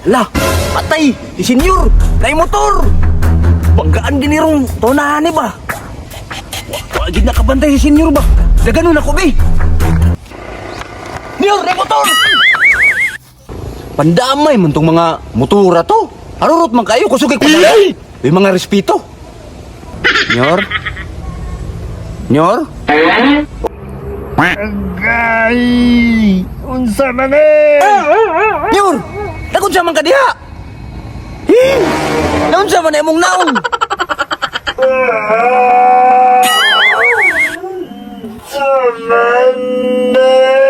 La, patay, si senyor, na motor. Banggaan ginirong tonahan ni ba? Wa gid nakabantay si senyor ba? Daganon ako bi. Nyor, na motor. Pandamay man tong mga motora to. Arurot man kayo kusog kay kumain. May mga respeto. Nyor? Nyor? Agay! Unsa man eh? Nyor! Nagunsa man ka diha? Hi! Naunsa man imong naong? Unsa man eh?